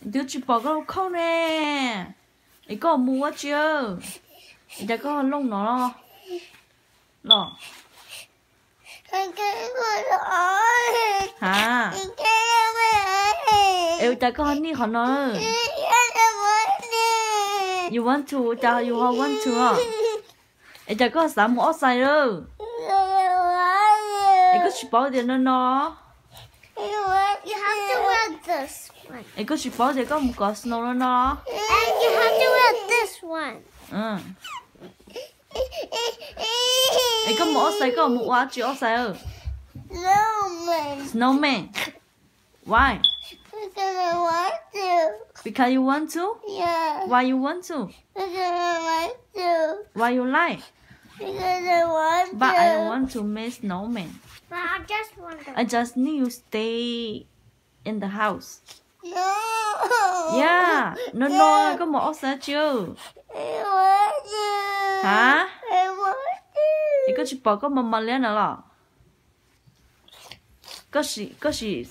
Twb tsis pom koj lub khauj ne. Es koj mus ua tsi? Es cas koj ho looj no los? Ha? Es ua cas koj ho nij qhov no? You want to, ua cas yus ho want to? Es cas koj xav mus ob xais lawm? Es koj tsis paub tias no no? Es koj tsis paub tias koj mus kov snow no no? Es koj mus ob xais, koj mus ua tsi ob xais? Snowman. Why? Because you want to? Why you want to? Why you like? But I don't want to make snowman. I just need you stay in the house. Yeah, no no, koj mus ob xais tsi? Ha? Es koj tsis pom koj mos mos liab no los? Koj sim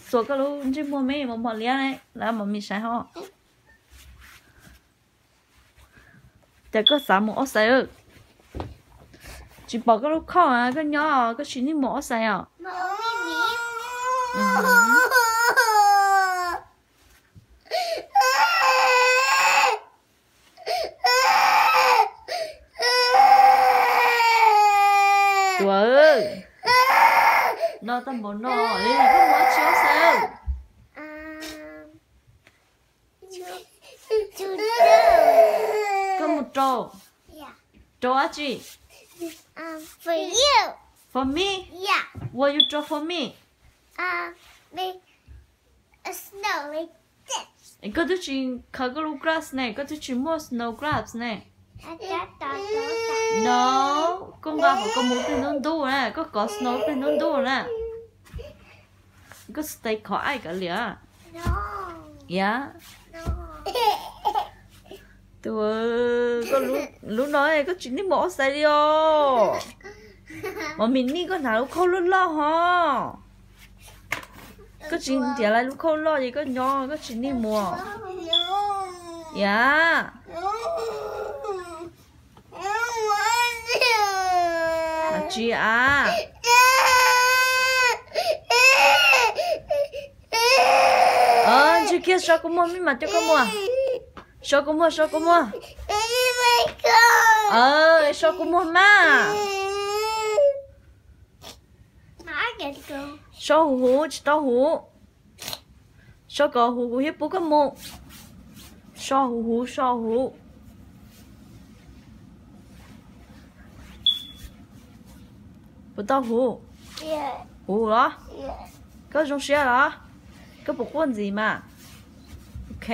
xuas koj lub ntsej muag me mos mos liab ne, lawv mam mi saib ho. Cas koj xav mus ob xais? Tsis pom koj lub khauj, koj nyob koj tsis nij mus ob xais os? Tuam, no tag npaum no, koj mus ob tsi ob xais? Koj mus rau, rau dab tsi? For me? What you draw for me? Koj twb tsis khaws koj lub gloves ne, koj twb tsis muaj snow gloves ne. No, koj nqa hauv koj mus ib pliag ntub ntub na, koj kov snow ib pliag ntub ntub na. Koj stay khov aij kav liam. Yam. Tus, koj lub no koj tsis nij mus ob xais li os. Mas mis nij koj hnav lub khauj loj loj ho. Koj tsis nrhiav lawv lub khauj loj ces koj nyob koj tsis nij mus. Yam. Tsis a. Ntshe kiag so kua muag, mej mam coj koj mus. So kua muag, so kua muag. So kua muag mas. So huv huv, tsis tau huv. So kom huv huv thiab pub koj mus. So huv huv, so huv. Puas tau huv? Huv los? Koj zoo siab los? Koj puas quaj ntxiv mas? Ok.